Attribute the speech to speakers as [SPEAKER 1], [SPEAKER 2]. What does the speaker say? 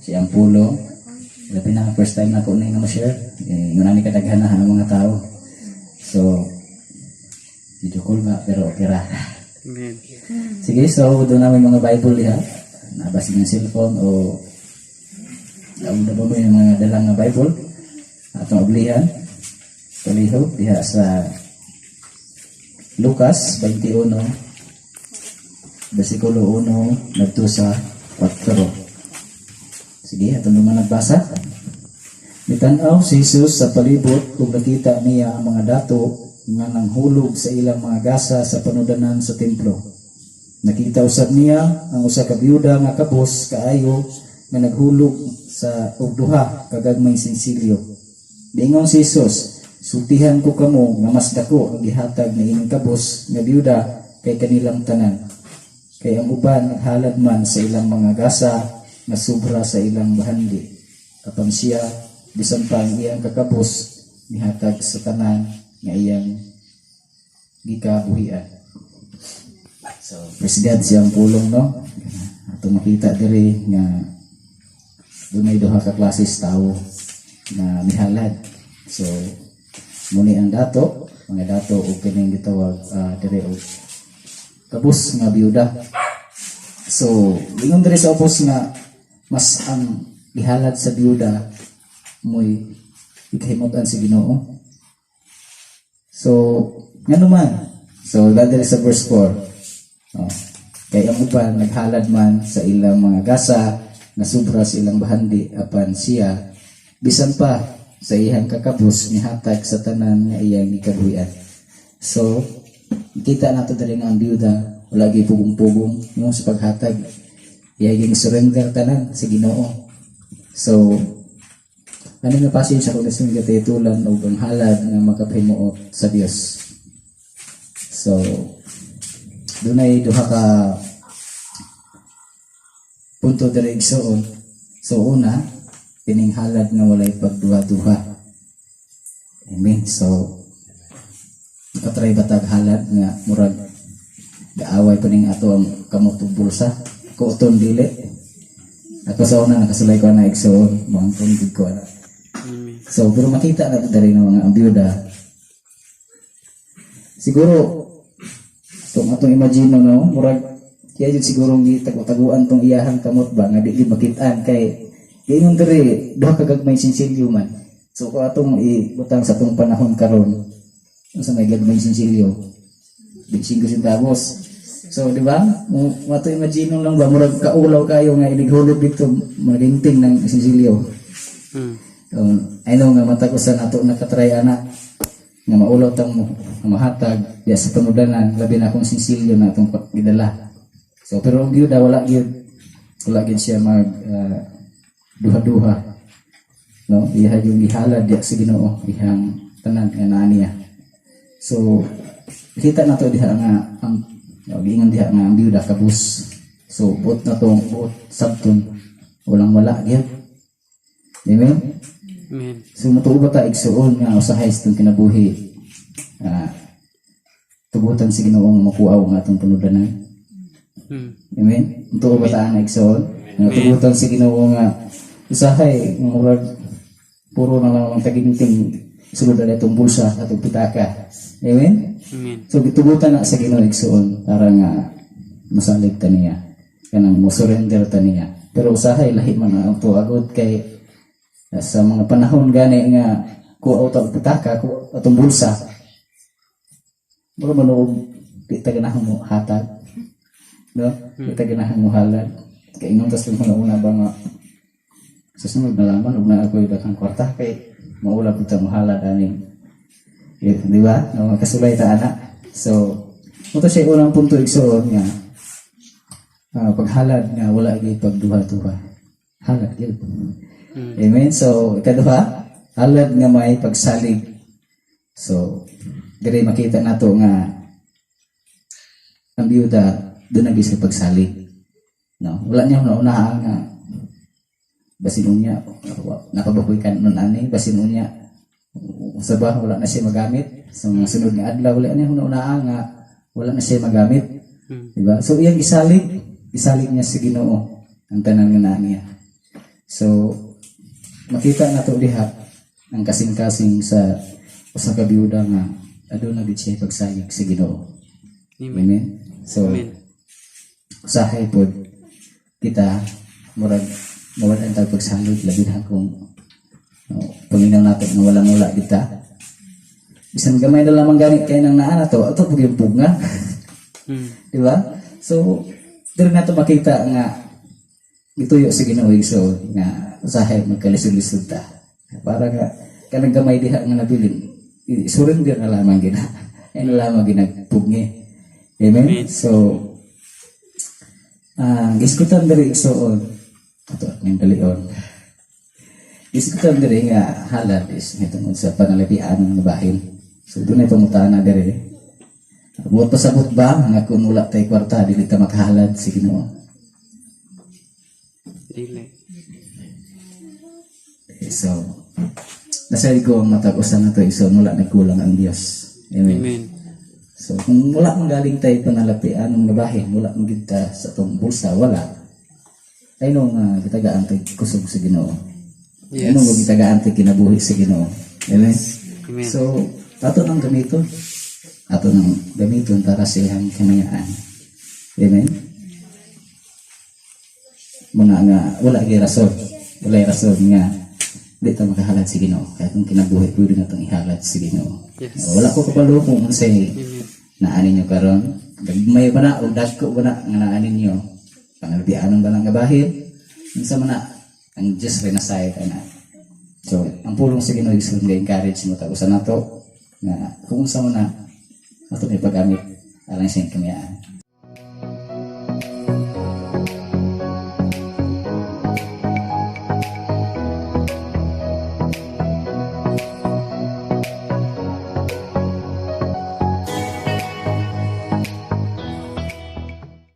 [SPEAKER 1] Sa iyang pulong. Labi na first time na ako na mo share. Eh, yun ni kadaghan na ang mga tao. So, medyo cool nga, pero okay ra.
[SPEAKER 2] Amen.
[SPEAKER 1] Sige, so doon namin mga Bible diha. Nabasin yung cellphone o na ba mo yung mga dalang nga Bible? Atong oblihan. Palihog diha sa Lucas 21 versikulo 1 ngadto sa 4. Sige, atong mga nagbasa. Mitanaw si Jesus sa palibot ug nakita niya ang mga dato nga nanghulog sa ilang mga gasa sa panudanan sa templo. Nakita usab niya ang usa ka biyuda nga kabos kaayo nga naghulog sa og duha ka gagmay sinsilyo. Niingon si Jesus, "Sultihan ko kamo nga mas dako ang gihatag ni ining kabos nga biyuda kay kanilang tanan. Kay ang uban naghalad man sa ilang mga gasa nga sobra sa ilang bahandi. Apan siya, bisan pa ang iyang kakabos, nihatag sa tanan nga iyang gikabuhian." So, praise God siyang pulong, no? Ato makita diri nga dunay duha ka klases tao na mihalad. So, muni ang dato, mga dato og kining gitawag diri og kabus nga biyuda. So, ingon diri sa ubos nga mas ang gihalad sa biyuda mo'y ikahimutan sa Ginoo. So, ngano man? So, diri sa verse 4. Oh, kay ang uban naghalad man sa ilang mga gasa nga sobra sa ilang bahandi, apan siya, bisan pa sa iyang kakabos, nihatag sa tanan nga iyang gikabuhian. So, kita nato diri nga ang biyuda wala gyud pugong-pugong, no, sa paghatag. Iya ging surrender tanan sa Ginoo. So, ano nga passage ako gusto nga titulan og ang halad nga makapahimuot sa Dios? So, dunay duha ka punto diri, igsuon. So una, kining halad nga walay pagduha-duha. Amen. So, nakatry ba tag halad nga murag gaaway pa ning ato ang kamot ug bulsa? Kuoton dili. Ako sa una nakasulay ko na, igsuon, moangkon gid ko ana.
[SPEAKER 2] Amen.
[SPEAKER 1] So, pero makita na diri ng mga ang biyuda. Siguro, itong atong imagine, no, murag, kaya yun siguro gitago-taguan tong iyahang kamot ba, nga di gid makitaan kay, giingon diri, duha ka gagmay sinsilyo man. So, kung atong ibutang sa atong panahon karon, unsa may gagmay sinsilyo? 25 centavos. So, di ba? Mo ato imagine lang ba, murag kaulaw kayo nga inighulog dito, maginting ng sinsilyo. I know nga matag usa nato nakatry ana nga maulaw tang mo nga mahatag diya sa panudanan, labi na kung sinsilyo na atong gidala. So pero ang biyuda wala gyud siya mag duha-duha. No, iha yung gihalad diya sa Ginoo ihang tanan nga naa niya. So kita nato diha nga ang giingon diha nga ang biyuda kabus. So buot na tong buot sabton walang wala gyud. Amen.
[SPEAKER 2] Amen.
[SPEAKER 1] So mutuo ba ta, igsuon, nga usahay sa itong kinabuhi tugutan si Ginoo nga makuaw nga atong panudanan? Amen. Mutuo ba ta nga, igsuon, nga tugutan si Ginoo nga usahay nga murag puro na lang ang taginting sulod na itong bulsa atong pitaka? Amen.
[SPEAKER 2] Amen.
[SPEAKER 1] So gitugutan na sa Ginoo, igsuon, para nga masalig ta niya. Kanang mo surrender ta niya. Pero usahay lahi man ang tuagod kay sa mga panahon gani nga kuaw ta og pitaka, kuaw atong bulsa. Mura man og di ta ganahan mo hatag. No? Di ta ganahan mo halad. Kay ingon tas una ba nga sa sunod na laman ug naa ko'y daghang kwarta kay maulab ta mo halad aning. Eh, di ba? No, kasulay ta ana. So, ito siya unang punto, igsuon, nga paghalad nga wala gyud pagduha-duha. Halad gyud. Amen. So, ikaduha, halad nga may pagsalig. So, diri makita nato nga ang biyuda doon na sa pagsalig. No, wala niya una nga basin unya nakabakoy kan nun ani, basin unya sa ba wala na siya magamit sa mga sunod nga adlaw, wala niya una nga wala na siya magamit. Diba? So iyang gisalig, gisalig niya sa Ginoo ang tanan nga naa niya. So So makita nato diha ang kasing-kasing sa usa ka biyuda nga aduna gid siya pagsayig sa Ginoo.
[SPEAKER 2] Amen.
[SPEAKER 1] Amen. So
[SPEAKER 2] Amen.
[SPEAKER 1] Usahay pod kita murag mawalan tag pagsalod, labi na kung, no, paminaw nato nga walang wala kita. Bisan gamay na lamang gani kay nang naa nato, ato pud yung pugnga. Di ba? So diri nato makita nga gituyo sa Ginoo, igsoon, nga usahay magkalisod-lisod ta para nga kanang gamay diha nga nabilin, i-surrender na lamang gina ay na lamang ginagpugngi. Amen.
[SPEAKER 2] Amen.
[SPEAKER 1] So ang gisgutan diri, igsoon, ato ning dalion, gisgutan diri nga halad is tungod sa panalapian nga bahin. So dunay pangutana diri: buot pasabot ba nga kung wala tay kwarta, dili ta makahalad sa Ginoo?
[SPEAKER 2] Dili.
[SPEAKER 1] So nasayod ko ang matag usa nga to, igsoon, wala nagkulang ang Dios. Amen.
[SPEAKER 2] Amen.
[SPEAKER 1] So kung wala man galing tayo panalapian nga bahin, wala man gid ta sa atong bulsa, wala. Ay nung gitagaan tay kusog sa Ginoo. Ay nung gitagaan tay kinabuhi sa Ginoo. Amen.
[SPEAKER 2] Amen.
[SPEAKER 1] So ato nang gamiton. Ato nang gamiton para sa iyang kamayaan. Amen. Mga nga wala gyud rason. Wala rason nga di ta makahalad sa Ginoo. Kaya kung kinabuhi, pwede na itong ihalad sa Ginoo. Wala ko kabalo kung unsay
[SPEAKER 2] Amen.
[SPEAKER 1] naa ninyo karon. Gagmay ba na o dagko ba na nga naa ninyo? Pangalbianon ba lang nga bahin? Unsa man na, ang Diyos rin nasayod ana. So, ang pulong sa Ginoo, igsoon, nga encourage mo tag usa nato nga kung unsa man na ato may paggamit alang sa iyang kamayaan.